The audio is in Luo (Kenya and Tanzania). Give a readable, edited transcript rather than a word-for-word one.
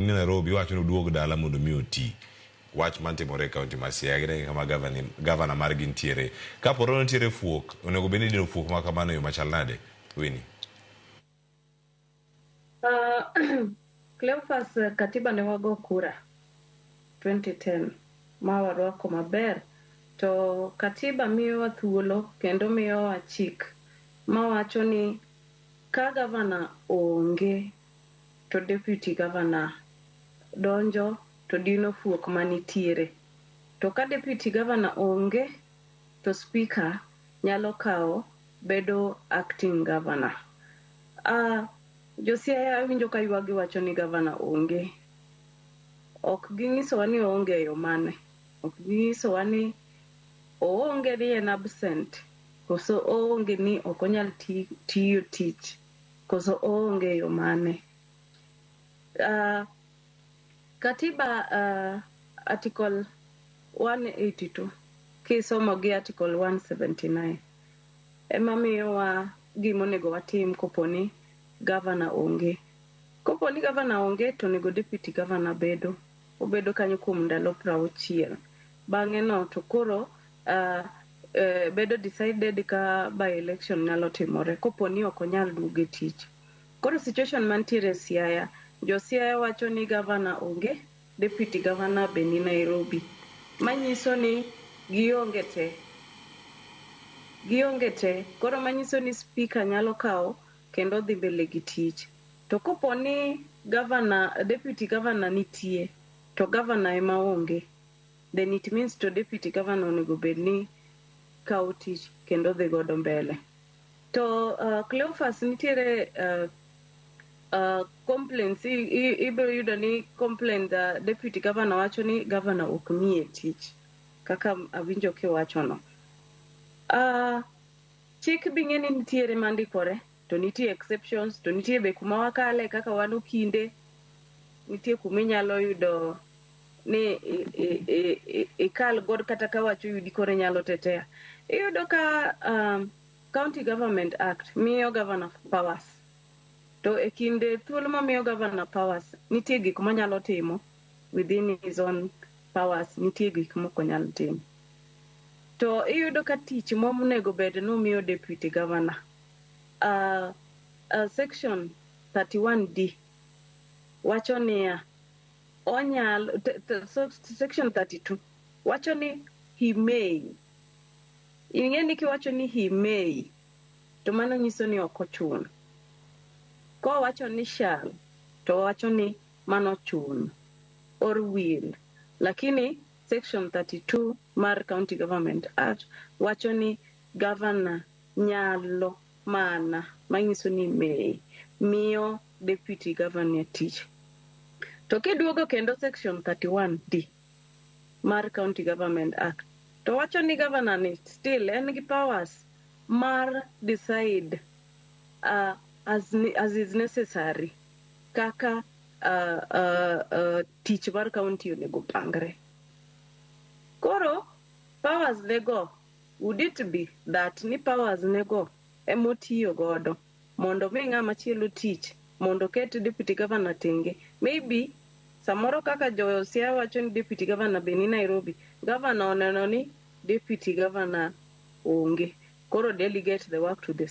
Ni Nairobi iwacho ni oduog dala mondo mi oti. Wach mantimore e kaunti ma Siaya gineno kama gavana margi nitiere. Kapo ni nitiere fuok, onego bed ni idino fuok ma kamano e yo machal nade? Winnie. Cleophas, katiba ne wago kura 2010 ma warwako maber, to katiba miyowa thuolo kendo miyowa chik mawacho ni ka gavana onge to deputy governor donjo to dino fuok manitiere. To ka deputy governor onge to speaker nyalo kawo bedo acting governor. Jo Siaya awinjo ka ywak giwacho ni gavana onge. Ok ginyisowa ni oonge e yo mane. Ok ginyisowa ni oonge ni en absent koso oonge ni ok onyal tiyo tich koso oonge e yo mane. Katiba article 182 kisomo gi article 179 ema miyowa gimonego watim koponi gavana onge. Koponi gavana onge to onego deputy governor bedo. Obedo kanyo kuom ndalo 60. Bang'e no to koro bedo decided ka by election nyalo timore koponi ok onyal duogo e tich. Koro situation mantiere e Siaya, jo Siaya wacho ni gavana onge, deputy governor be ni Nairobi. Manyiso ni gionge te. Gionge te. Koro manyiso ni speaker nyalo kawo kendo dhi mbele gi tich. To koponi governor, deputy governor nitie, to governor ema onge, then it means to deputy governor onego bed ni kawo tich kendo dhi godo mbele. To Cleophas, nitiere complaints, ibiro yudo ni complaint, deputy governor wacho ni governor ok miye tich kaka awinjo kiwachono. Chik bing'e ni nitiere mandikore to nitie exceptions, to nitie be kuma wakale kaka wan okinde, nitie kuma inyalo yudo ni ikal god kata ka wach oyudi koro inyalo tetea. Iyudo ka County Government Act miyo governor powers. To e kinde thuolo mamiyo governor powers, nitie gik monyalo timo within his own powers, nitie gik mok onyal timo. To iyudo ka tich monego bed ni omiyo deputy governor, section 31D wacho niya, onyalo so section 32 wacho ni he may. Ing'e ni kiwacho ni he may, to mano nyiso ni ok ochuno. Kowacho ni shall, to wacho ni mano chuno or will. Lakini section 32 mar County Government Act wacho ni governor nyalo mana, manyiso ni may, miyo deputy governor tich. To kiduogo kendo section 31D mar County Government Act, to wacho ni governor ni still en gi powers mar decide as is necessary kaka tich mar county onego pangre. Koro powers nego, would it be that ni powers nego emotiyo godo mondo mi ng'ama chielo tich mondo oket deputy governor tenge? Maybe samoro kaka jo Siaya wacho ni deputy governor be ni Nairobi, governor oneno ni deputy governor onge, koro delegate the work to the